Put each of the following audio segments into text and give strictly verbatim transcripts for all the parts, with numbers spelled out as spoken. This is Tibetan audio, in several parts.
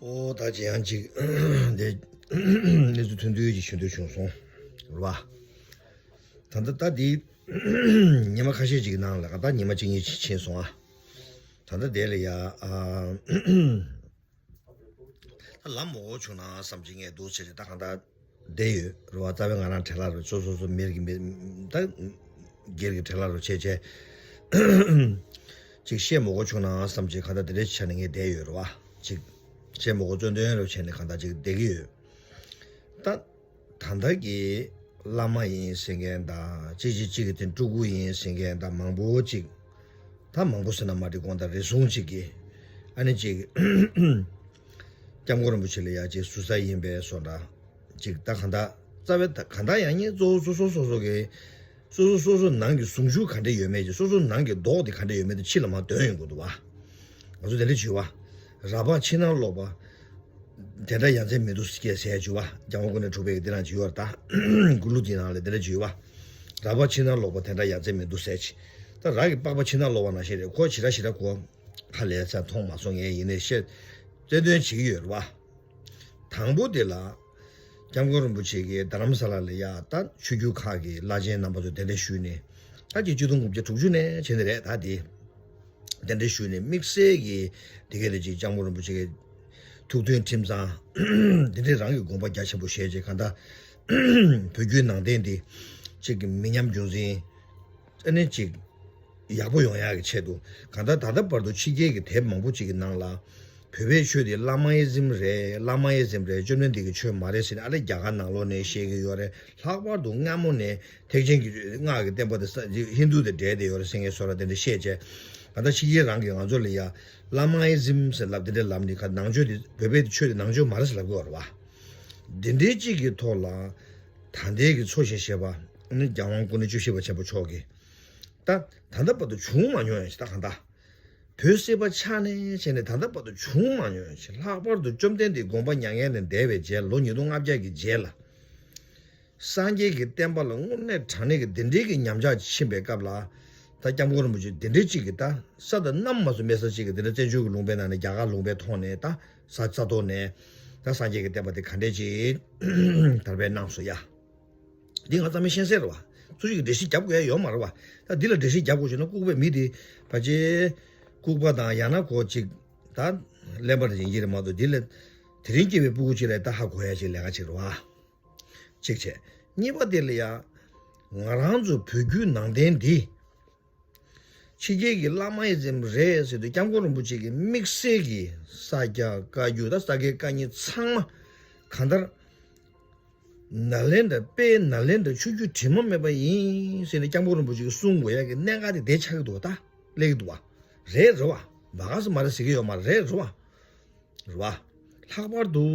ཨོ་ད་ཅི་ཡང་ཅིག་འདི་གནས་ཚུལ་ཐུང་ཐུང་ཅིག་ཞུ་འདོད་བྱུང་སོང་རེད་བ། ད་ལྟ་ད་འདི་ཉི་མ་ཁ་ཤས་ཅིག་གི་ནང་ལ་ད་ཉི་མ་གཅིག་གཉིས་ཕྱིན་སོང་ཨ། ད་ལྟ་དེ་ལ་ཡ་ཨ། ད་ལམ་མོ་གོ་བྱུང་ན་བསམ་གྱི་ངས་འདུག་ཟེར་ཏེ་ད་གང་ལྟར་བསྡད་ཡོད་རེད་བ། རྩ་བའི་ང་རང་བྲེལ་ལ་རུ་སོ་སོ་སོ་མེར་གི་མེ་ད་སྒེར་གི་བྲེལ་ལ་རུ་བྱས་བྱས་ཅིག་བཤད་མོ་གོ་བྱུང་ན་བསམ་གྱི་གང་ལྟར་དེ་འདྲའི་ཆ་ནས་ངས་བསྡད་ཡོད་རེད་བ། ཅིག་བཤད་མོ་གོ་བཙོན་དོན་རུ་བྱས་ནས་གང་ལྟར་ཅིག་བསྡད་ཀྱི་ཡོད། ད་ད་ལྟ་གི་བླ་མ་ཡིན་ཟེར་མཁན་དང་གཅིག་གཅིག་གཅིག་གི་དེ་སྤྲུལ་སྐུ་ཡིན་ཟེར་མཁན་དང་མང་པོ་ཅིག་ད་མང་པོ་ཟེར་ན་མ་འགྲིག་དགོངས་དག་རེ་ཟུང་ཅིག་གི་ཨ་ནི་ཅིག་སྐྱབས་མགོན་རིན་པོ་ཆེ་ལ་ཡ་ཅིག་ཟུར་ཟ་ཡིན་པའི་བཟོ་འདྲ་ཅིག་ད་གང་ལྟར་རྩ་བའི་ད་གང་ལྟར་ཡང་ཉིད་གཙོ་བོ་སོ་སོ་སོ་སོ་གི་སོ་སོ་སོ་སོ་ནང་གི་ཟུངས་ཤུགས་ག་འདྲ་ཡོད་མེད་ཅིག་སོ་སོ་ནང་གི་མདོག་དེ་ག་འདྲ་ཡོད་མེད་དེ་ཕྱི་ལ་མར་འདོན་ཡོང་དགོས་འདུག་བ། ང་ཚོ་དེ་འདྲ་བྱེད་བ། ར་ཕག་ཕྱི་ནང་ལོག་པ། དེ་འདྲ་ཡ་མཚན་མི་འདུག་སྐད་ཟེར་བྱེད་བ། རྒྱལ་དབང་སྐུ་ནས་གྲུབ་པའི་འདི་རང་བྱེད་ཡོད་རེད་ད། མགུར་གླུ་འདི་ནང་ལ་དེ་འདྲ་བྱེད་བ། ར་ཕག་ཕྱི་ནང་ལོག་པ་དེ་འདྲ་ཡ་མཚན་མི་འདུག་ཟེར་བྱེད། ད་ར་གི་པགས་པ་ཕྱི་ནང་ལོག་པ་ནང་བཞིན་རེད། ཁོ་ཇི་འདྲ་ཇི་འདྲ་གོ། ཧ་ལས་ཚ་མཐོང་མ་སོང་ངས་ཡིན་ནའི་བཤད། རྩོད་འདོན་བྱེད་ཀྱི་ཡོད་རེད་བ། དང་པོ་དེ་ལ། སྐྱབས་མགོན་རིན་པོ་ཆེ་གིས་རྡ་རམ་ས་ལ་ལ་ཡ་ད་ཆོས་བརྒྱུད་ཁག་གི་བླ་ཆེན་རྣམ་པ་ཚོ་གདན་འདྲེན་ཞུས་ནས། ད་ཀྱི་ཆིག་སྟོང་དགུ་བརྒྱ་དྲུག་ཅུ་ནས་བྱས་ནས་རེད་ད་དེ། གདན་འདྲེན་ཞུས་ནས་དམིགས་བསལ་གྱིས་དེ་ག་ལ་ཅིག་སྐྱབས་མགོན་རིན་པོ་ཆེ་གི་ཐུགས་མཐུན་ཁྲིམས་གཙང་། དེ་འདྲའི་རང་གི་དགོངས་པ་རྒྱ་ཆེན་པོ་བཞེས་རྗེས་གང་ལྟར་བོད་བརྒྱུད་ནང་བསྟན་འདི་གཅིག་གི་མི་ཉམས་རྒྱུན་འཛིན། ཨ་ནི་གཅིག་ཡག་པོ་ཡོང་ཡག་གི་ཆེད་དུ་གང་ལྟར་ད་ལྟ་བར་དུ་ཕྱི་རྒྱལ་གྱི་དེབ་མང་པོ་ཅིག་གི་ནང་ལ་བོད་པའི་ཆོས་དེ་བླ་མའི་ཟིམ་རེད། བླ་མའི་ཟིམ་རེད། བཅོམ་ལྡན་འདས་ཀྱི་ཆོས་མ་རེད་ཟེར་ནས་ཨ་ལེ་རྒྱ་གར་ནང་ལོགས་ནས་བཤད་ཀྱི་ཡོད་རེད། ལྷག་པར་དུ་སྔ་མོ་ནས་ཐེག་ཆེན་གྱི་སྔགས་ཀྱི་བསྟན་པ་དེ་ཧིན་རྡུ་དང་འབྲེལ་བསྡད་ཡོད་རེད་ཟེར་མཁན་བཟོ་འདྲ་དེ་འདྲ་བཤད་བྱས། ད་ལྟ་ཕྱི་རྒྱལ་རང་གིས་ང་ཚོ་ལ་ཡ་བླ་མའི་ཟིམ་ཟེར་ལབ་དེ་འདྲ་ལབ་ནས་ཁ་ནང་ཆོས་དེ་བོད་པའི་ཆོས་དེ་ནང་ཆོས་མ་རེད་ཟེར་ལབ་ཀྱི་ཡོད་རེད་བ། འདི་འདྲའི་གཅིག་གི་ཐོག་ལ་ད་ལྟའི་གི་འཚོ་ཞིང་གཞེས་པ་ནི་རྒྱལ་དབང་སྐུ་ཕྲེང་བཅུ་བཞི་པ་ཆེན་པོ་མཆོག་གིས་ད་ད་ལྟ་བར་དུ་བྱུང་མ་མྱོང་ཡང་ཞིག་ད་གང་ལྟར་བོད་སྲིད་པ་ཆགས་ནས་བྱས་ནས་ད་ལྟ་བར་དུ་བྱུང་མ་མྱོང་ཡང་ཞིག་ལྷག་པར་དུ་བཅོམ་ལྡན་འདས་དགོངས་པ་མྱ་ངན་ལས་འདས་པའི་རྗེས་ལོ་ཉིས་སྟོང་ལྔ་བརྒྱ་གི་རྗེས་ལ། སངས་རྒྱས་ཀྱི་བསྟན་པ་ལ་དངོས་གནས་དྲང་གནས་ཀྱི་འདི་འདྲའི་གི་ཉམས་ཆག་ཕྱིན་པའི་སྐབས་ལ། ད་སྐྱབས་མགོན་རིན་པོ་ཆེ་འདི་འདྲའི་གཅིག་གི་ད་ས་དང་གནམ་མ་སུ་མེད་ས་གཅིག་གི་འདི་འདྲ་བཙན་བྱོལ་གྱི་ལུང་པའི་ནང་ནས་རྒྱ་གར་ལུང་པའི་ཐོག་ནས་ད་ས་རྩ་ཐོག་ནས་ད་སངས་རྒྱས་ཀྱི་བསྟན་པ་དེ་ག་འདྲས་ཅིག་དར་སྤེལ་གནང་སོང་ཡ། འདི་ང་ཚང་མས་ཤེས་གསལ་རེད་བ། སུ་ཞིག་གིས་འགྲེལ་བཤད་རྒྱབ་དགོས་ཡ་ཡོད་མ་རེད་བ། ད་འདི་ལ་འགྲེལ་བཤད་རྒྱབ་དགོས་བྱུང་ན་ལྐུགས་པའི་མི་དེ་ཕལ་ཆེར་ལྐུགས་པ་དང་ཡང་ན་གོ་གཅིག་ད་གླེན་པ་དེ་ཡིན་གྱི་རེད་མ་གཏོགས་འདི་ལ་དེ་རིང་སྐྱེས་པའི་སྤུ་གུ་གཅིག་ལ་ད་ཧ་གོ་ཡ་ཅིག་ལས་ཀ་ཅིག་རེད་བ། གཅིག་བྱས། གཉིས་པ་དེ་ལ་ཡང་། ང་རང་ཚོ་བོད་བརྒྱུད་ནང་བསྟན་འདི། ཕྱི་རྒྱལ་གྱི་བླ་མའི་ཟིམ་རེད་ཟེར་དུས་སྐྱབས་མགོན་རིན་པོ་ཆེ་གི་དམིགས་བསལ་གྱི་ས་སྐྱ་བཀའ་བརྒྱུད་དང་ས་དགེ་བཀའ་རྙིང་ཚང་མ་གང་ལྟར། ནཱ་ལེནྡྲ་དཔལ་ནཱ་ལེནྡྲ་ཆོས་བརྒྱུད་དྲི་མ་མེད་པ་ཡིན་ཟེར་ནས་སྐྱབས་མགོན་རིན་པོ་ཆེ་གིས་གསུང་དགོས་ཡ་གི་གནད་འགག་དེ་དེ་ཆགས་ཀྱི་འདུག་བ། ད་སླེབས་ཀྱི་འདུག་བ། རེད་རེད་བ། མ་ག་ས་མ་རེད་ཟེར་གྱི་ཡོད་མ་རེད་རེད་བ། རེད་བ། ལྷག་པར་དུ།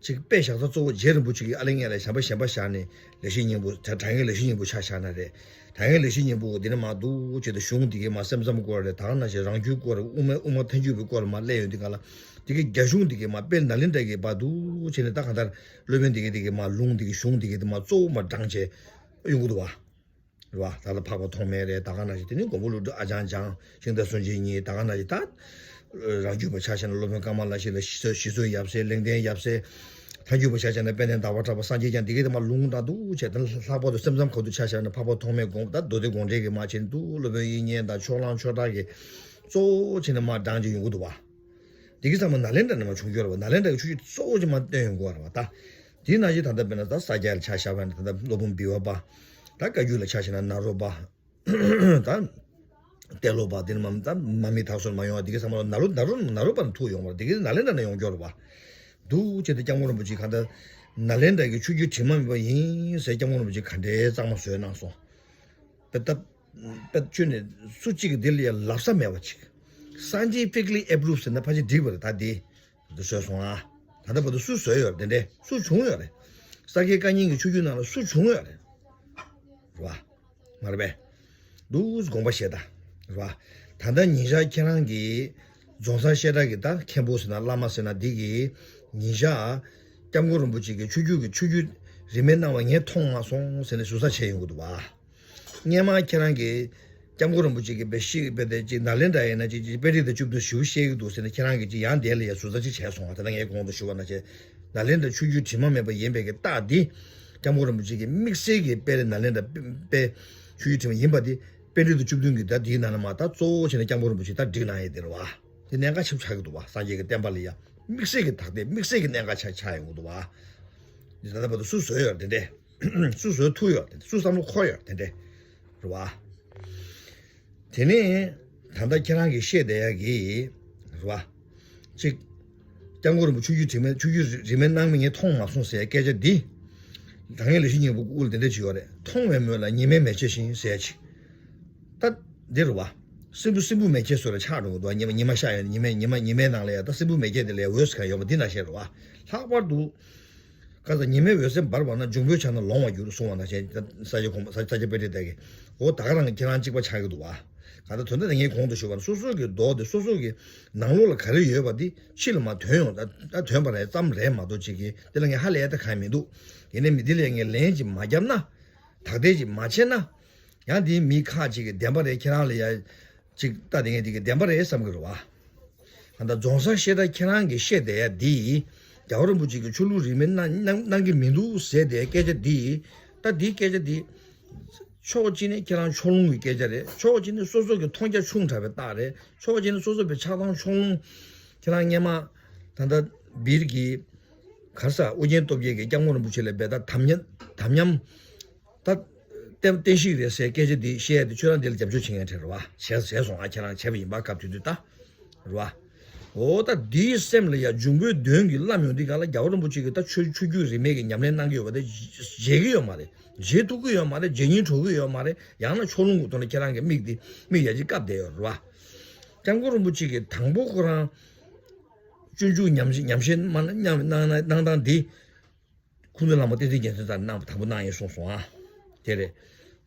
ཅིག་དཔེ་བཞག་ས་གཙོ་བོ་རྗེ་རིན་པོ་ཆེ་གིས་ཨ་ལེ་ངས་ལ་གཞན་པ་གཞན་པ་བཞག་ནས་ལེགས་བཤད་སྙིང་པོ་ད་དྲང་ངེས་ལེགས་བཤད་སྙིང་པོ་ཆ་བཞག་ན་རེད། དྲང་ངེས་ལེགས་བཤད་སྙིང་པོ་འདི་ནས་མ་འདུག་ཅེས་ཏེ་གཞུང་འདི་གའི་མ་སེམས་ཙམ་སྐོར་རེད། ད་ག་ནང་བཞིན་རང་རྒྱུད་སྐོར་དབུ་མའི་དབུ་མ་ཐལ་འགྱུར་བའི་སྐོར་ལ་མ་སླེབས་ཡོང་དུས་ག་ལ། འདི་གའི་རྒྱ་གཞུང་འདི་གའི་མ་དཔལ་ནཱ་ལེནྡྲ་གི་བར་དུ་བྱས་ནས་ད་གང་ལྟར་སློབ་དཔོན་འདི་གའི་འདི་གའི་མ་ལུང་འདི་གའི་གཞུང་འདི་གའི་འདི་མ་གཙོ་བོ་མ་དྲངས་བྱས་ཡོང་གི་འདུག་བ། རེད་བ། ད་ལྟ་འཕགས་པ་ཐོགས་མེད་རེད། ད་ག་ནང་བཞིན་དེ་ནི་མགོན་པོ་ཀླུ་སྒྲུབ་ཨ་ལྕང་འཇང་ཤིང་རྟ་སུན་འབྱིན་གཉིས་ད་ག་ནང་བཞིན་ད། རང་རྒྱུད་པ་ཆ་བཞག་ན་སློབ་དཔོན་ཀ་མ་ལ་ཤཱི་ལ་ཞི་རྩེ་ཞི་རྩེ་ཡབ་སྲས་ལེགས་ལྡན་ཡབ་སྲས། ཐལ་འགྱུར་བ་ཆ་བཞག་ན་དཔལ་ལྡན་ཟླ་བ་གྲགས་པ་སངས་རྒྱས་ཀྱང་འདི་གའི་དེ་མ་ལུང་དང་འདུག་བྱས་ད་ལྷག་པར་དུ་སེམས་ཙམ་ཁ་ཐུག་ཆ་བཞག་ན་འཕགས་པ་ཐོགས་མེད་དགོངས་ད་མདོ་སྡེ་དགོངས་འགྲེལ་གྱི་མ་བྱས་འདུག་སློབ་དཔོན་དབྱིག་གཉེན་དང་ཕྱོགས་གླང་ཆོས་གྲགས་ཀྱི་གཙོ་བོ་བྱས་ནས་མ་དྲངས་ཀྱི་ཡོང་གི་འདུག་བ། འདི་གི་ཚང་མ་ནཱ་ལེནྡྲ་ནས་མ་བྱུང་རྒྱུ་རེད་བ། ནཱ་ལེནྡྲ་གི་ཆོས་བརྒྱུད་གཙོ་བོ་ཅིག་མ་བཏོན་ཡོང་གི་རེད་བ་ད། དེའི་ནང་བཞིན་ད་ལྟ་དཔེར་ན་ད་ས་སྐྱ་ལ་ཆ་བཞག་པ་ཡིན་ན་ད་ལྟ་སློབ་དཔོན་བི་བ་པ། ད་བཀའ་བརྒྱུད་ལ་ཆ་བཞག་ན་ནཱ་རོ་པ། ད་ཏེ་ལོ་པ་འདི་ནི་མ་ད་མ་མི་ཐག་སོར་མ་ཡོང་བ་འདི་གི་ཚང་མ་ནཱ་རོ་ནཱ་རོ་ནཱ་རོ་པ་ནས་ཐུག་ཡོང་བ་འདི་གི་ནཱ་ལེནྡྲ་ནས་ཡོང་རྒྱུ་རེད་བ། འདུག་བྱས་ཏེ་སྐྱབས་མགོན་རིན་པོ་ཆེ་གང་ལྟར་ནཱ་ལེནྡྲ་གི་ཆོས་བརྒྱུད་དྲི་མ་མེད་པ་ཡིན་ཟེར་སྐྱབས་མགོན་རིན་པོ་ཆེ་ག་འདྲའི་གཙང་མ་བཟོས་གནང་སོང་། དཔེ་ད། དཔེ་ཁྱོད་ནས་སུ་གཅིག་གིས་འདི་ལ་ཡང་ལབ་ས་མེད་པ་ཅིག Scientifically approved ཟེར་ན་ཕལ་ཆེར་འགྲིག་པ་རེད་ད་འདི། འདི་བཟོས་སོང་ཨ། ད་ལྟ་བར་དུ་སུས་བཟོས་ཡོད་རེད་དེ་འདྲས་སུ་བྱུང་ཡོད་རེད། ས་དགེ་བཀའ་རྙིང་གི་ཆོས་བརྒྱུད་ནང་ལ་སུ་བྱུང་ཡོད་རེད། རེད་བ། མ་རེད་པས། འདུག་དགོངས་པ་བཞེས་ད། རེད་བ། ད་ལྟ་ཉིན་ཞག་ཁྱེད་རང་གིས་རྫོང་སར་བཤད་གྲྭ་གི་ད་མཁན་པོ་ཟེར་ན་བླ་མ་ཟེར་ན་འདི་གིས་ཉིན་ཞག་སྐྱབས་མགོན་རིན་པོ་ཆེ་གི་ཆོས་བརྒྱུད་ཀྱི་ཆོས་བརྒྱུད་རིས་མེད་གནང་བ་ངས་མཐོང་མ་སོང་ཟེར་ནས་ཟུར་ཟ་བྱས་ཡོང་གི་འདུག་བ། སྔས་མ་ཁྱེད་རང་གིས་ སྐྱབས་མགོན་རིན་པོ་ཆེ་གིས་དཔེ་ཤེས་དཔེ་དེ་ཅིག་ནཱ་ལེནྡྲ་ཡིན་ན་ཅིག་ཅིག་པཎྜི་ཏ་བཅུ་བདུན་ཞེ་པོ་བཤད་ཀྱི་འདུག་ཟེར་ནས་ཁྱེད་རང་གིས་ཅིག་ཡང་དེ་ལ་ཡང་ཟུར་ཟ་ཅིག་བྱས་སོང་བ། དེ་ལྟར་ངས་གོང་དུ་ཞུས་པ་ནང་བཞིན་ནཱ་ལེནྡྲ་ཆོས་བརྒྱུད་དྲི་མ་མེད་པ་ཡིན་པའི་གི་རྟགས་འདི། སྐྱབས་མགོན་རིན་པོ་ཆེ་གིས་དམིགས་བསལ་གྱི་དཔེ་ནཱ་ལེནྡྲ་དཔེ་ཆོས་བརྒྱུད་དྲི་མ་ཡིན་པ་འདི་པཎྜི་ཏ་བཅུ་བདུན་གྱི་ད་འདིའི་ནང་ན་མ་ད་གཙོ་བོ་བྱས་ནས་སྐྱབས་མགོན་རིན་པོ་ཆེ་ད་བསྒྲིགས་གནང་ཡས་དེ་རེད་བ། དེ་གནད་འགག་ཆེན་པོ་ཆགས་ཀྱི་འདུག་བ། སངས་རྒྱས་ཀྱི་བསྟན་པ་ལ་ཡང་དམིགས་བསལ་གྱི་དག་དེ་དམིགས་བསལ་གྱི་གནད་འགག་ཆགས་ཆགས་ཡོང་གི་འདུག་བ། འདི་ད་ལྟ་བར་དུ་སུ་བཟོས་ཡོད་དེ་འདྲས། སུ་བཟོས་ཐུབ་ཡོད་དེ་འདྲས། སུ་བསམ་བློ་འཁོར་ཡོད་དེ་འདྲས། རེད་བ། དེ་ནས་ད་ལྟ་ཁྱེད་རང་གིས་བཤད་བསྡད་ཡག་གི་རེད་བ། གཅིག་སྐྱབས་མགོན་རིན་པོ་ཆེ་ཆོས་བརྒྱུད་དྲི་མ་ཆོས་བརྒྱུད་རིས་མེད་གནང་མི་ངས་མཐོང་མ་སོང་ཟེར་སྐད་ཆ་འདི། དྲང་ངེས་ལས་ཤིག་སྙིང་པོ་དབུ་ལ་དེ་འདྲ་ཅིག་ཡོད་རེད། མཐོང་བའི་མོད་ལ་ཉི་མའི་མེ་ལྕེ་བཞིན་ཟེར་ཅིག་ད་འདི་རེད་བ། སྲིན་བུ་སྲིན་བུ་མེ་ལྕེ་སོགས་ལ་ཆགས་འགྲོ་གི་འདུག་ཉི་མ་ཉི་མ་ཤར་ཡོང་ཉི་མའི་ཉི་མ་ཉི་མའི་ནང་ལ་ཡང་ད་སྲིན་བུ་མེ་ལྕེ་དེ་ལ་ཡང་འོད་ཟེར་གང་ཡོད་པ་འདི་ནང་བཞིན་རེད་བ། ལྷག་པར་དུ། ཁ་ས་ཉི་མའི་འོད་ཟེར་འབར་བ་ན་འབྱུང་པོའི་ཆ་ན་ལོང་བར་འགྱུར་གསུངས་པ་ནང་བཞིན་ས་སྐྱ་གོང་མ་ས་སྐྱ་པཎྜི་ཏ་གིས། འོ་ད་ག་རང་ཁྱེད་རང་གཅིག་པ་ཆགས་ཀྱི་འདུག་བ། ག་ད་དོན་དག་དེ་ངས་གོང་དུ་ཞུས་པ་ནི་སོ་སོ་གི་མདོག་དེ་སོ་སོ་གི་ནང་ལོགས་ལ་ག་རེ་ཡོད་པ་དེ་ཕྱི་ལ་མ་ཐོན་ཡོང་ད་ད་ཐོན་པ་རེད་ཙམ་རེད་མ་གཏོགས་གཅིག་གིས་དེ་ལ་ངས་ཧ་ལས་ད་གང་མི་འདུག་ཡིན་ནའི་མི་དེ་ལ་ངས་ལན་ཅིག་མ་བརྒྱབ་ན། དག་ཐེར་ཅིག་མ་བྱས་ན། ཡང་དེའི་མི་ཁག་ཅིག་གིས་བདེན་པ་རེད་ཁྱེད་རང་ལ་ཡ། ཅིག་ལྟ་དེ་ངས་དེ་གི་བདེན་པ་རེད་བསམ་གི་རེད་བ། ད་ལྟ་རྫོང་སར་བཤད་ད་ཁྱེད་རང་གིས་བཤད་བསྡད་ཡ་འདི། རྒྱལ་བ་རིན་པོ་ཆེ་གིས་ཆོས་ལུགས་རིས་མེད་གནང་གནང་གནང་གི་མི་འདུག་ཟེར་བསྡད་སྐད་ཆ་འདི། ད་འདིའི་སྐད་ཆ་འདི། ཕྱོགས་གཅིག་ནས་ཁྱེད་རང་ཕྱོགས་ལྷུང་གི་སྐད་ཆ་རེད། ཕྱོགས་གཅིག་ནས་སོ་སོ་གི་མཐོང་རྒྱ་ཆུང་དྲགས་པའི་རྟགས་རེད། ཕྱོགས་གཅིག་ནས་སོ་སོ་བའི་ཆགས་སྡང་ཕྱོགས་ལྷུང་། ཁྱེད་རང་སྔས་མ། ད་ལྟ་སྦིར་གྱི། ག་རེ་ཟ་ཨོ་རྒྱན་སྟོབས་རྒྱལ་གྱིས་སྐྱབས་མགོན་རིན་པོ་ཆེ་ལ་འབད་ད་དམ་ཉམས་དམ་ཉམས། ད། བསྟན་བསྟན་བཤིག་རེད་ཟེར་སྐད་ཆ་འདི་བཤད་དེ་ཁྱོད་རང་འདི་ལ་རྒྱབ་སྐྱོར་བྱེད་མཁན་དེ་རེད་བ། བྱས་བྱས་སོང་ཨ་ཁྱེད་རང་བྱས་པ་ཡིན་པ་སྐབས་དེ་དུས་ད། རེད་བ། འོ་ད་འདིའི་སེམས་ལ་ཡ་འབྱུང་པོའི་གདོན་གྱིས་བརླམས་ཡོང་དུས་ག་ལ་རྒྱལ་བ་རིན་པོ་ཆེ་གིས་ད་ཆོས་ཆོས་བརྒྱུད་རིས་མེད་ཀྱི་ཉམས་ལེན་གནང་གི་ཡོད་པ་དེ་བརྗེད་ཀྱི་ཡོད་མ་རེད། བརྗེད་ཐུབ་ཀྱི་ཡོད་མ་རེད། བརྗེད་སྙིང་བྲོ་གི་ཡོད་མ་རེད། ཡང་ན་ཕྱོགས་ལྷུང་གི་ཐོག་ནས་ཁྱེད་རང་གི་མིག་དེ་མིག་ཡ་གཅིག་བཀབ་བསྡད་ཡོད་རེད་བ། སྐྱབས་མགོན་རིན་པོ་ཆེ་གིས་དང་པོ་ཁོ་རང་། སྤྱོད་འཇུག་ཉམས་ཉམས་བཞེས་མ་གནང་གནང་སྟངས་འདི། ཁུངས་ལྡན་བླ་མ་བསྟན་འཛིན་རྒྱལ་མཚན་ལགས་ནས་དང་པོ་གནང་ཡིན་གསུངས་སོང་ཨ། དེ་རེད།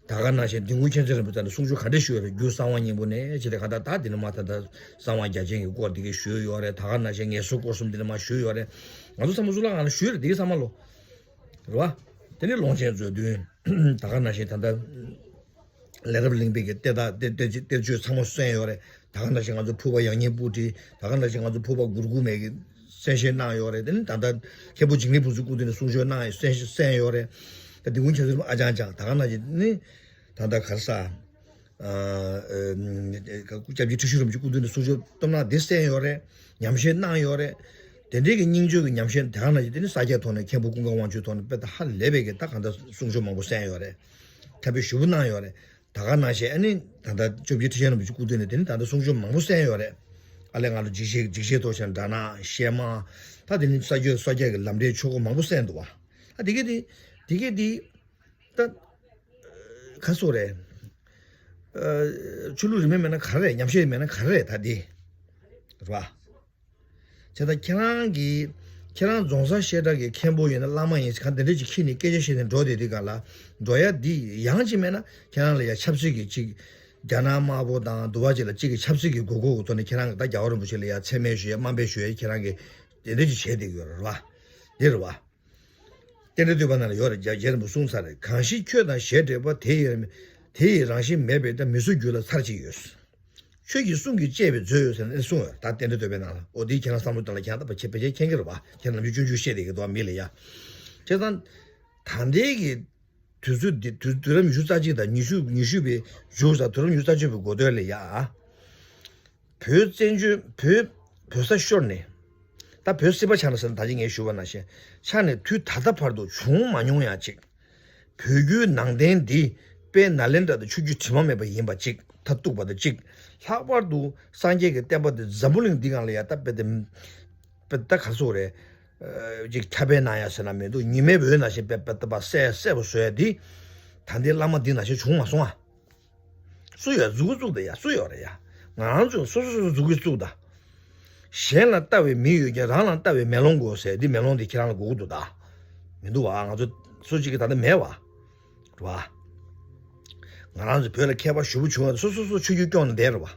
ད་ག་ནང་བཞིན་དིལ་མགོ་མཁྱེན་བརྩེ་རིན་པོ་ཆེ་ནས་གསུང་ཆོས་ག་འདྲ་ཞུས་ཡོད་རེད། རྒྱུ་གསང་བ་སྙིང་པོ་ནས་ཅི་རེད་ག་ད་ད་འདི་ནས་མ་ད་ད་གསང་བ་རྒྱ་ཆེན་གྱི་སྐོར་འདི་གས་ཞུས་ཡོད་རེད། ད་ག་ནང་བཞིན་ངལ་གསོའི་སྐོར་གསུམ་འདི་ནས་མ་ཞུས་ཡོད་རེད། ང་ཚོ་ཚང་མ་གཙུག་ལག་ཁང་ལ་ཞུས་རེད་འདི་གས་ཚང་མ་ལོ། རེད་བ། དེ་ནས་ཀློང་ཆེན་མཛོད་བདུན། ད་ག་ནང་བཞིན་ད་ལྟ། ལས་རབ་གླིང་པའི་གི་གཏེར་བདག་གཏེར་གཏེར་གཏེར་ཆོས་ཚང་མ་གསན་ཡོད་རེད། ད་ག་ནང་བཞིན་ང་ཚོ་ཕུར་པ་ཡང་སྙིང་སྤུ་གྲི། ད་ག་ནང་བཞིན་ང་ཚོ་ཕུར་པ་གུར་གུ་མེད་གི་གསན་བཞེས་གནང་ཡོད་རེད། དེ་ནི་ད་ལྟ་མཁན་པོ་འཇིགས་མེད་ཕུན་ཚོགས་སྐུ་མདུན་ནས་གསུང་ཆོས་གནང་ཡོད་གསན་གསན་ཡོད་རེད། ད་དིལ་མགོ་མཁྱེན་བརྩེ་རིན་པོ་ཆེ་ཨ་ཅང་ཅང་ད་ག་ནང་བཞིན་ནི་ད་ལྟ་ག་རེ་ཟ། སྐྱབས་རྗེ་ཁྲི་བྱང་རིན་པོ་ཆེ་སྐུ་མདུན་ནས་གསུང་ཆོས་བཏབ་གནང་འདི་གསན་ཡོད་རེད། ཉམས་བཞེས་གནང་ཡོད་རེད། དེ་འདྲའི་གི་སྙིང་བཅུད་ཀྱི་ཉམས་བཞེས་དེ་ག་ནང་བཞིན་དེ་ནི་ས་སྐྱའི་ཐོག་ནས་མཁན་པོ་ཀུན་དགའ་དབང་ཕྱུག་ཐོག་ནས་དཔེ་ད་ཧ་ལས་པའི་གི་ད་ག་འདྲ་གསུང་ཆོས་མང་པོ་གསན་ཡོད་རེད། ཐབས་ཤེས་ཞུ་བ་གནང་ཡོད་རེད། ད་ག་ནང་བཞིན་ཨ་ནི་ད་ལྟ་བཅོ་བརྒྱད་ཁྲི་ཆེན་རིན་པོ་ཆེ་སྐུ་མདུན་ནས་དེ་ནི་ད་ལྟ་གསུང་ཆོས་མང་པོ་གསན་ཡོད་རེད། ཨ་ལས་ང་ལ་འཇིགས་བྱེད་འཇིགས་བྱེད་ཐོག་ཆེན་དགྲ་ནག་གཤེད་མ། ད་དེ་ནི་ས་སྐྱོད་ས་སྐྱ་གི་ལམ་འབྲས་ཆོས་སྐོར་མང་པོ་གསན་འདུག་བ། ཨ་དེ་གི་དེ་དེ་གི་དེ་ད་ག་སོ་རེད། ཆོས་ལུགས་རིས་མེད་མེད་ན་ག་རེ་རེད། ཉམས་བཞེས་མེད་ན་ག་རེ་རེད་ད་དེ་རེད་བ། བྱས་ཙང་ཁྱེད་རང་གིས་ཁྱེད་རང་རྫོང་སར་བཤད་གྲྭ་གི་མཁན་པོ་ཡིན་ན་བླ་མ་ཡིན་གང་དེ་འདྲ་ཅིག་ཁྱེར་ནས་སྐད་ཆ་བཤད་ནས་འགྲོ་བསྡད་དུས་ག་ལ་འགྲོ་ཡ་འདི་ཡང་ཅིག་མེད་ན་ཁྱེད་རང་ལ་ཡ་ཆབ་སྲིད་ཀྱི་ཅིག་རྒྱ་ནག་དམར་པོ་དང་འདུ་བ་ཅིག་ལ་ཅིག་གི་ཆབ་སྲིད་ཀྱི་དགོས་མཁོ་གི་ཐོག་ནས་ཁྱེད་རང་གིས་ད་རྒྱལ་བ་རིན་པོ་ཆེ་ལ་ཡ་མཚན་སྨད་ཞུ་ཡ་དམའ་འབེབས་ཞུ་ཡ་ཁྱེད་རང་གིས་དེ་འདྲ་ཅིག་བྱས་བསྡད་ཀྱི་ཡོད་རེད་བ། འདི་རེད་བ། རྟེན་འབྲེལ་བསྟོད་པའི་ནང་ལ་ཡོད་རེད། རྒྱ་རྒྱ་རིན་པོ་གསུངས་ཚར་རེད། གང་ཞིག་ཁྱོད་དང་ཞེས་འབྲེལ་པ་དེ་ཡི་དེ་ཡི་རང་བཞིན་མེད་པས་ད་མི་བཟོད་རྒྱུད་ལ་ཚར་གཅིག་ཡོད། ཁྱོད་ཀྱི་གསུང་གིས་བཅད་པའི་མཛོད་ཡོད་ཟེར་ནས་གསུངས་ཡོད། ད་རྟེན་འབྲེལ་བསྟོད་པའི་ནང་ལ་འོ་དེའི་ཁྱེད་རང་བསམ་བློ་བཏང་ལ་ཁྱེད་རང་ད་ཕལ་ཆེར་མཁྱེན་གྱི་རེད་བ། ཁྱེད་རང་ནམ་རྒྱུན་སྤྱོད་འཇུག་བཤད་བསྡད་ཀྱི་འདུག་བ་མི་ལ་ཡ། བྱས་ཙང་། ད་ལྟའི་གི་དུས་ཚོད་འདི་དུས་དུས་རབས་ཉི་ཤུ་རྩ་གཅིག་དང་ཉི་ཤུ་ཉི་ཤུ་པའི་མཇུག་དང་དུས་རབས་ཉི་ཤུ་རྩ་གཅིག་པའི་འགོ་སྟོད་ལ་ཡ། བོད་བཙན་བྱོལ་བོད་བོད་ས་ཤོར་ནས། ད་བོད་སྲིད་པ་ཆགས་ན་ཟེར་ན་ད་ཅི་ངས་ཞུས་པ་ནང་བཞིན་ཆགས་ནས་དུས་ད་ལྟ་བར་དུ་བྱུང་མ་མྱོང་ཡང་གཅིག་བོད་བརྒྱུད་ནང་བསྟན་འདི་དཔལ་ནཱ་ལེནྡྲ་དང་ཆོས་བརྒྱུད་དྲི་མ་མེད་པ་ཡིན་པ་གཅིག་མཐར་གཏུགས་པ་དང་གཅིག་ལྷག་པར་དུ་སངས་རྒྱས་ཀྱི་བསྟན་པ་འདི་འཛམ་བུ་གླིང་འདི་སྒང་ལ་ཡ་ད་དཔེ་དེ་དཔེ་ད་ག་ཚོད་རེད། ཅིག་ཁྱབ་སྤེལ་གནང་ཡ་ཟེར་ན་མི་འདུག་ཉི་མའི་འོད་ནང་བཞིན་དཔེ་དཔེ་ད་པ་གསལ་གསལ་པོ་བཟོ་ཡ་འདི་ད་ལྟའི་བླ་མ་འདི་ནང་བཞིན་བྱུང་མ་སོང་ཨ། སུ་ཡོད་མཛུབ་གུ་བཙུགས་ད་ཡ་སུ་ཡོད་རེད་ཡ། ང་རང་ཚོས་སོ་སོ་སོ་སོ་མཛུབ་གུ་བཙུགས་ད། གཞན་ལ་ལྟ་བའི་མིག་ཡོད་ཀྱང་རང་ལ་ལྟ་བའི་མེ་ལོང་དགོས་ཟེར་འདི་མེ་ལོང་འདི་ཁྱེད་རང་ལ་དགོས་ཀྱི་འདུག་ད། མི་འདུག་བ་ང་ཚོ་སུ་གཅིག་གིས་ད་ལྟ་མེད་བ། རེད་བ། ང་རང་ཚོ་བོད་ལ་མཁས་པ་ཞེ་པོ་བྱུང་བ་སོ་སོ་སོ་ཆོས་བརྒྱུད་སྐྱོང་ནས་བསྡད་རེད་བ།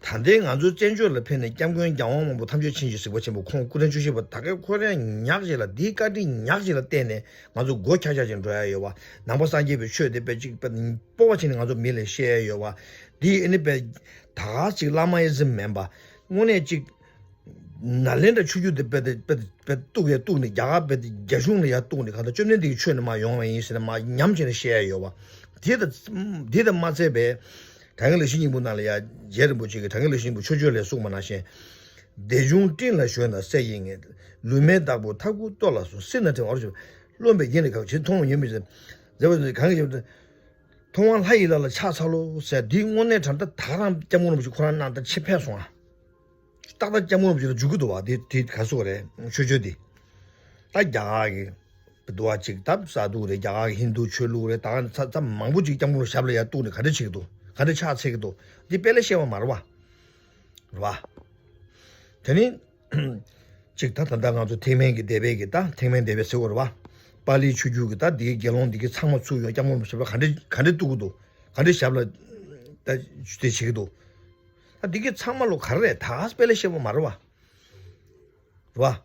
ད་ལྟའི་ང་ཚོའི་བཙན་བྱོལ་ལ་ཕེབས་ནས་སྐྱབས་མགོན་རྒྱལ་དབང་མང་པོ་ཐམས་ཅད་མཁྱེན་ཅིང་གཟིགས་པ་ཆེན་པོ་ཁོང་སྐུ་ཕྲེང་བཅུ་བཞི་པ་ད་གའི་ཁོ་རང་ཉག་ཅིག་ལ་འདིའི་བཀའ་དྲིན་ཉག་ཅིག་ལ་བརྟེན་ནས་ང་ཚོ་མགོ་འཁྱག་འཁྱག་ཅིག་འགྲོ་ཡ་ཡོད་པ། ནང་པ་སངས་རྒྱས་པའི་ཆོས་དེ་དཔེ་ཅིག་དཔེ་སྤོབས་པ་བྱས་ནས་ང་ཚོ་མི་ལ་བཤད་ཡ་ཡོད་པ། འདི་ཨ་ནི་དཔེ་ད་ག་ཅིག་བླ་མ་ཨི་ཟིམ་མིན་པ། དངོས་གནས་ཅིག་ནཱ་ལེནྡྲ་ཆོས་བརྒྱུད་དེ་དཔེ་དེ་དཔེ་དཔེ་གཏུག་ཡ་གཏུག་ནས། རྒྱ་གར་དཔེ་དེ་རྒྱ་གཞུང་ལ་ཡ་གཏུག་ནས། གང་ལྟར་བཅོམ་ལྡན་འདས་ཀྱི་ཆོས་ནས་མར་ཡོང་བ་ཡིན་ཟེར་ནས་མར་ཉམས་བྱས་ནས་བཤད་ཡ་ཡོད་པ། དེ་དང་དེ་དང་མ་ཚད་པའི། གྲྭ་རྒན་ལེགས་བཤད་སྙིང་པོ་ནང་ལ་ཡ་རྗེ་རིན་པོ་ཆེ་གིས། གྲྭ་རྒན་ལེགས་བཤད་སྙིང་པོ་མཆོག་སྤྱོད་ལས་གསུངས་པ་ནང་བཞིན། སྡེ་ཆུང་སྤྲིན་ལ་ཞོན་དང་སད་ཀྱི་ངད། ལུས་མེད་བདག་པོ་མཐའ་ཁུག་ལྟོ་ལ་སོགས། སྲིད་ན་དྲན་བར་བྱེད། རློམ་པའི་རྒྱན་ལས་གང་བྱེད། མཐོང་བ་ཡོད་མི་བྱེད། མཛད་པ་གང་གིས་བྱེད། མཐོང་བ་ལྷ་ཡི་ལ་ལ་ཕྱག་འཚལ་ལོ་ཟེར། འདི་དངོས་གནས་དྲང་ད་ད་རང་སྐྱབས་མགོན་རིན་པོ་ཆེ་ཁོ་རང་གནང་སྟངས་ཆེས་ཕན་སོང་ཨ། ཏག་ཏག་སྐྱབས་མགོན་རིན་པོ་ཆེ་ལ་འཇུག་གི་འདུག་བ། དེ་དེ་ག་སོགས་རེད། ཆོས་ཆོས་འདི་ད་རྒྱ་གར་གྱི་འདུག་བ། ཅིག་ད་ས་འདུག་རེད། རྒྱ་གར་གྱི་ཧིན་རྡུ་ཆོས་ལུགས་རེད། ད་ས་ས་མང་པོ་ཅིག་སྐྱབས་མགོན་རིན་པོ་ཆེ་ཞབས་ལ་ཡར་གཏུགས་ནས་ག་འདྲ་བྱེད་ཀྱི་འདུག་ག་འདྲ་ཕྱག་འཚལ་གྱི་འདུག་འདི་དཔེ་ལས་བཤད་པ་མ་རེད་བ། རེད་བ། དེ་ནི་ཅིག་ད་ད་ལྟ་ང་ཚོ་ཐེག་དམན་གྱི་སྡེ་པའི་གི་ད་ཐེག་དམན་སྡེ་པའི་ཟེར་བ་རེད་བ། པཱ་ལིའི་ཆོས་བརྒྱུད་ཀྱི་ད་འདིའི་དགེ་སློང་འདི་གི་ཚང་མ་ཚུར་ཡོང་སྐྱབས་མགོན་རིན་པོ་ཆེ་ཞབས་ལ་ག་འདྲ་ག་འདྲ་གཏུག་གི་འདུག་ག་འདྲ་ཞབས་ལ་ད་དེ་བྱེད་ཀྱི་འདུག་ད་འདི་གི་ཚང་མ་ལོ་ག་རེ་རེད། ད་དཔེ་ལས་བཤད་པ་མ་རེད་བ། རེད་བ།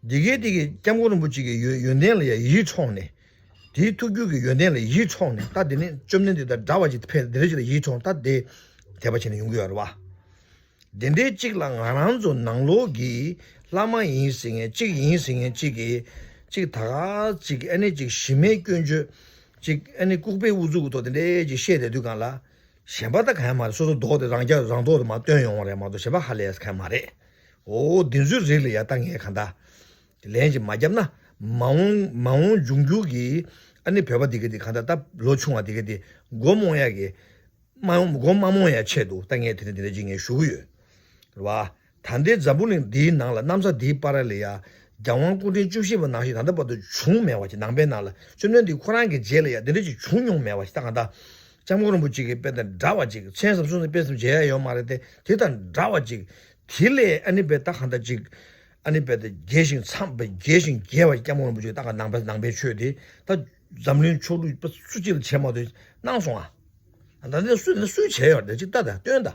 འདི་གའི་འདི་གི་སྐྱབས་མགོན་རིན་པོ་ཆེ་གི་ཡོན་ཡོན་ཏན་ལ་ཡ་ཡིད་འཕྲོག་ནས། དེའི་ཐུགས་རྒྱུད་ཀྱི་ཡོན་ཏན་ལ་ཡིད་འཕྲོག་ནས། ད་དེ་ནི་བཅོམ་ལྡན་འདས་དང་འདྲ་བ་ཅིག་ཕེབས་དེ་འདྲ་ཅིག་ལ་ཡིད་འཕྲོག་ད་དེ་དད་པ་བྱས་ནས་ཡོང་གི་ཡོད་རེད་བ། དེ་འདྲའི་གཅིག་ལ་ང་རང་ཚོ་ནང་ལོགས་ཀྱི་བླ་མ་ཡིན་ཟེར་མཁན་གཅིག་ཡིན་ཟེར་མཁན་གཅིག་གིས་གཅིག་ད་ག་ཅིག་ཨ་ནི་ཅིག་གཞི་མེད་སྐྱོན་བརྗོད་ཅིག་ཨ་ནི་ལྐུགས་པའི་ཨུ་ཚུགས་ཀྱི་ཐོག་དེ་འདྲའི་ཅིག་བཤད་བསྡད་དུས་སྒང་ལ། གཞན་པ་ད་གང་ཡང་མ་རེད། སོ་སོ་རྡོག་དེ་རང་རྐྱ་རང་རྡོག་དེ་མར་བཏོན་ཡོང་བ་རེད་མ་གཏོགས་གཞན་པ་ཧ་ལས་ཡ་གང་ཡང་མ་རེད། འོ་འདི་ཚོའི་རིགས་ལ་ཡ་ད་ངས་གང་ལྟར་ལན་ཅིག་མ་བརྒྱབ་ན། མ་འོངས་མ་འོངས་འབྱུང་འགྱུར་གྱི་ཨ་ནི་བོད་པ་འདི་ག་འདི་གང་ལྟར་ད་ལོ་ཆུང་བ་འདི་ག་འདི་མགོ་རྨོངས་ཡ་གི་མ་འོངས་མགོ་མ་རྨོངས་ཡ་ཆེད་དུ་ད་ངས་དེ་འདྲ་དེ་འདྲ་ཅིག་ངས་ཞུ་གི་ཡོད། རེད་བ། ད་ལྟའི་འཛམ་བུ་གླིང་འདིའི་ནང་ལ་གནམ་ས་འདིའི་བར་ལ་ཡ་རྒྱལ་དབང་སྐུ་ཕྲེང་བཅུ་བཞི་པ་ནང་བཞིན་ད་ལྟ་བར་དུ་བྱུང་མེད་པ་ཅིག་ནང་པའི་ནང་ལ་བཅོམ་ལྡན་འདས་ཁོ་རང་གི་རྗེས་ལ་ཡ་དེ་འདྲ་ཅིག་བྱུང་མྱོང་མེད་པ་ཅིག་ད་གང་ལྟར་སྐྱབས་མགོན་རིན་པོ་ཆེ་གི་དཔེ་དང་འདྲ་བ་ཅིག་མཚན་ཙམ་གསུང་ནས་དཔེ་ཙམ་མཇལ་ཡ་ཡོད་མ་རེད་དེ། དེ་དང་འདྲ་བ་ཅིག་དེ་ལས་ཨ་ནི་དཔེ་ད་གང་ལྟར་ཅིག་ཨ་ནི་དཔེ་ད་རྒྱས་ཤིང་མཚམས་དཔེ་རྒྱས་ཤིང་རྒྱས་པ་སྐྱབས་མགོན་རིན་པོ་ཆེ་ད་ག་ནང་པའི་ནང་པའི་ཆོས་དེ་ད་འཛམ་གླིང་ཕྱོགས་ལུས་པ་སུ་གཅིག་ལ་བྱས་མ་ཐུབ་གནང་སོང་ཨ། ད་ནི་སུ་ནི་སུས་བྱས་ཡོད་རེད་ཅིག་ལྟ་ད་སྟོན་ད།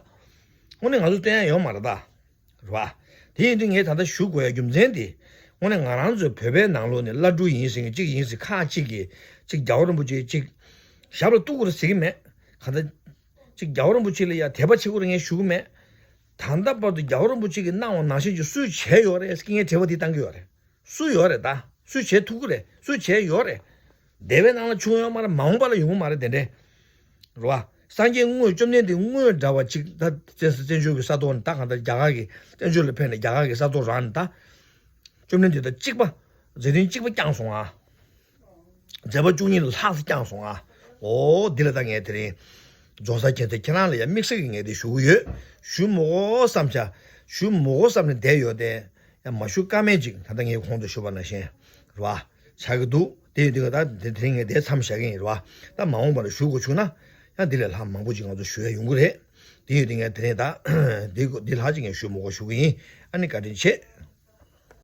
དངོས་གནས་ང་ཚོ་སྟོན་ཡ་ཡོད་མ་རེད་ད། རེད་བ། དེ་ཡིན་དུས་ངས་ད་ལྟ་ཞུ་དགོས་ཡ་རྒྱུ་མཚན་དེ། དངོས་གནས་ང་རང་ཚོའི་བོད་པའི་ནང་ལོགས་ནས་བླ་སྤྲུལ་ཡིན་ཟེར་མཁན་གཅིག་ཡིན་ཟེར་ཁག་གཅིག་གིས་གཅིག་རྒྱལ་བ་རིན་པོ་ཆེ་གཅིག་ཞབས་ལ་གཏུག་དགོས་རེད་ཟེར་གི་མེད། གང་ལྟར་གཅིག་རྒྱལ་བ་རིན་པོ་ཆེ་ལ་ཡ་དད་པ་བྱེད་དགོས་རེད་ངས་ཞུ་གི་མེད། ད་ལྟ་བར་དུ་རྒྱལ་བ་རིན་པོ་ཆེ་གིས་གནང་བ་ནང་བཞིན་གྱི་སུས་བྱས་ཡོད་རེད་ཟེར་གི་ངས་དྲི་བ་འདི་བཏང་གི་ཡོད་རེད། སུ་ཡོད་རེད་ད། སུས་བྱེད་ཐུབ་ཀྱི་རེད། སུས་བྱས་ཡོད་རེད། འདས་པའི་ནང་ལ་བྱུང་ཡོད་མ་རེད། མ་འོངས་པ་ལ་ཡོང་གི་མ་རེད་དེ་འདྲས། རེད་བ། སངས་རྒྱས་དངོས་བཅོམ་ལྡན་འདས་དངོས་འདྲ་བ་ཅིག་ད་བཙན་ས་བཙན་བྱོལ་གྱི་ས་ཐོག་ནས་ད་གང་ལྟར་རྒྱ་གར་གྱི་བཙན་བྱོལ་ལ་ཕེབས་ནས་རྒྱ་གར་གྱི་ས་ཐོག་རང་ནས་ད། བཅོམ་ལྡན་འདས་དང་གཅིག་པ། མཛད་འཕྲིན་གཅིག་པ་བསྐྱངས་སོང་ཨ། མཛད་པ་བཅུ་གཉིས་ལ་ལྷག་ཙམ་བསྐྱངས་སོང་ཨ། འོ་འདི་ལ་ད་ངས་དེ་རིང་། རྫོང་སར་ཁྱེད་ཚོ་ཁྱེད་རང་ལ་ཡང་དམིགས་བསལ་གྱི་ངས་དེ་ཞུ་གི་ཡོད། ཞུ་མི་དགོས་བསམ་བྱ། ཞུ་མི་དགོས་བསམ་ནས་བསྡད་ཡོད་དེ། ཡང་མ་ཞུ་ཀ་མེད་ཅིག་ད་ལྟ་ངས་གོང་དུ་ཞུས་པ་ནང་བཞིན། རེད་བ། ཆགས་ཀྱི་འདུག་དེ་ཡོད་དུས་ད་དེ་དེ་ངས་དེ་མཚམས་བཞག་གི་ཡིན་རེད་བ། ད་མ་འོངས་པ་ལ་ཞུ་དགོས་བྱུང་ན། ཡང་འདི་ལས་ལྷག་མང་པོ་ཅིག་ང་ཚོ་ཞུ་ཡ་ཡོང་གི་རེད། དེ་ཡོད་དུས་ངས་དེ་རིང་ད། འདི་འདི་ལྷག་ཅིག་ངས་ཞུ་མི་དགོས་ཞུ་གི་ཡིན། ཨ་ནི་བཀའ་དྲིན་ཆེ།